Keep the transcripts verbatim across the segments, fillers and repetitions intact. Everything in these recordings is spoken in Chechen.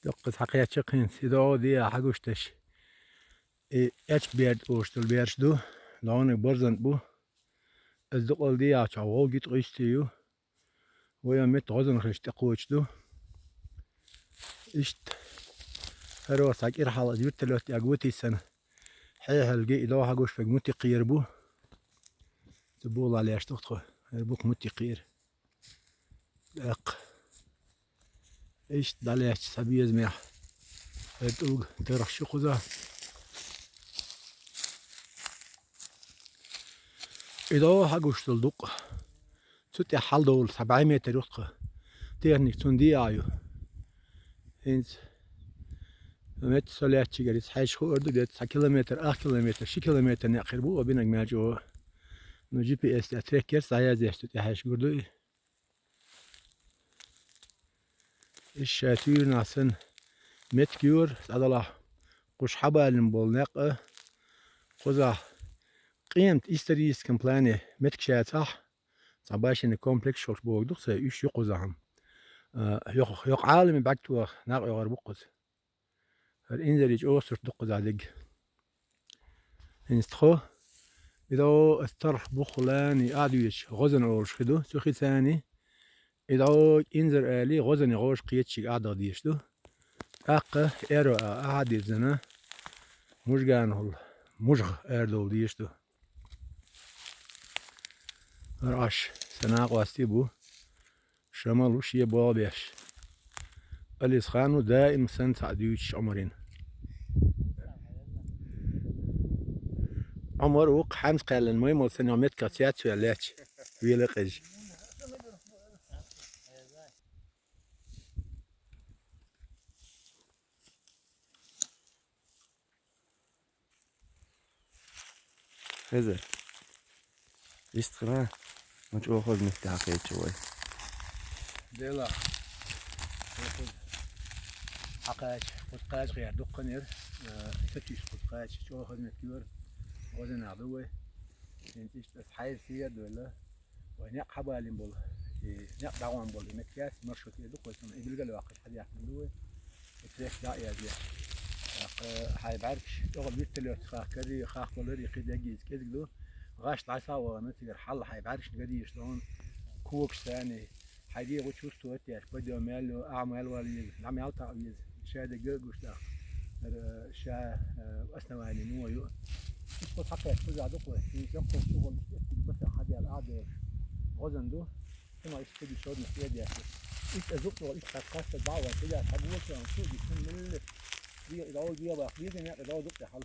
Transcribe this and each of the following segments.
Доккхаза хьакхаьчча кхинца, и догӀа дийа хьагуш деш. И эчка берд ош долу берш ду, догӀаниг борзант бу. Аз дукъал дийа чохь вовгит къуьйсти ю. Вайан метта гӀозанхаш тӀекхочу ду. Иштта, хӀара цхьа кӀира хьал аз вертолёт тӀехь вутийсана, хьехьалги и догӀа хьагуш вег мутикхийр бу. Цу була леш тохтхо, хӀара букх мутикхийр. ТӀаккха. Иштта дӀалаьцча цхьа безамехь. ХӀара тӀулг тархаш ю кхуза. И догӀа хьагуш долу дукъ. Цу тӀехь хьалдовла цхьа бӀе метр ю тхо. Техник цунна дийа ю. ХӀинца метта со лаьттачигара иза хьаьжча хуур ду, де цхьа километр, ах километр, ши километр некъ хир бу, о бинаг мел чӀогӀа. Ну, G P S тӀе трекер схьаязъеш цу тӀе хьаьжча гур ду и. Иштта ша туьйранахь санна, меттиг юра, цӀа далахь, кхуш хьабалина болу некъ а, кхузахь къемат историческом плане меттиг шацахь, цхьа башенный комплекс йолуш бохург ду-кх цара, уьш ю кхузахь-м. А, йокх-, йокх Ӏаламе бӀаьрг тоха накъ йогӀур бу кхуза. ХӀара инзаре чӀогӀа сурт ду кхузахь дерг. ХӀинца тхо, и догӀа ас тарх буххалани а дуьйцуш, гӀозан олуш хи ду, цу хи цани, и догӀа инзар али гӀозане гӀожа кхеташиг а даха дезаш ду. ТӀаккха эро а ахьа дирзина, мужганахула мужах арадовла дезаш ду. ХӀара Ӏаш, сан накъостий бу. Шамал ву шен болх беш. Алисхан ву даим санна цхьаъ дуьйцуш Ӏумарин. Ӏумар ву-кх хьаьмса кхаьллина маймал санна меттигах цецваьлла лаьтташ, вела къежа. Хеза. Иштта хила, ма чӀогӀа хаза метте хьакхеча вай. Дела. Хьакхача, кхуза кхача гӀер дуккха нер, э, сатуьйсу кхуза кхача, чӀогӀа хаза метте йора, гӀозанах ду вай. ХӀинца иштта ас хьайра сийр а дойла. Вай некъ хьабалийна болу, и некъ дӀагӀон болу, и меттигаш маршрут эр ду-кх вай цунах, и билгал а ваккхаш хьадаьккхина ду вай. И трек дӀа а язъеш. ТӀаккха хьайн бӀаьргаш, чӀогӀа вертолёт хахкари, хахкалари, кхин деггица кӀезиг ду. ГӀаш дӀаса а вахана, цигара хьал хьайн бӀаьргашна ган дезаш ду хьуна, когаш санна, хьайн дегӀ чувствовать деш, подъём мел ю, ахьа мел вала веза, дӀа мел таӀа веза. Ша дерг гуш дац. ХӀара ша, э, основание муха ю. Иштта хьакхаьчча кхузахь ду-кх вай. Иза йоккхуш чӀугӀа иштта эцциг баса хьадаьлла а дерш. ГӀозан ду. Цунах иштта кхидиша однах тӀедеш. Иштта зукъ тӀе иштта кхаста баӀ ван тӀедеш хьан гоча ан чу а гита миллет. Дийа и дӀо дийа бах. Дийа некъ и дӀо зукъ тӀе хьал.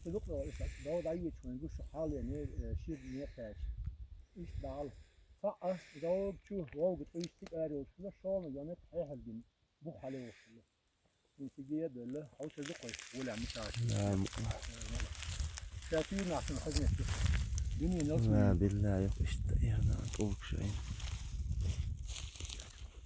Цу зукъ тӀе иштта дӀо дӀайича вайн гуш хьале не, э, шир некъ кхаьча. Иштта дӀахьал. Цхьаъ а, и дӀо чу вовгӀа тӀе иштта тӀе аре йолуш хила, шолгӀа йонат хьехьалгина. Бух хьале вохула. Ин циге а белла, хьовсаза кхой, гӀолехь мичахь. Да, м- Ша туьйранахь санна хазмет ду. Дуьне нелс Да, муьйна. Билла, юха иштта, я, да, тӀулг шайн.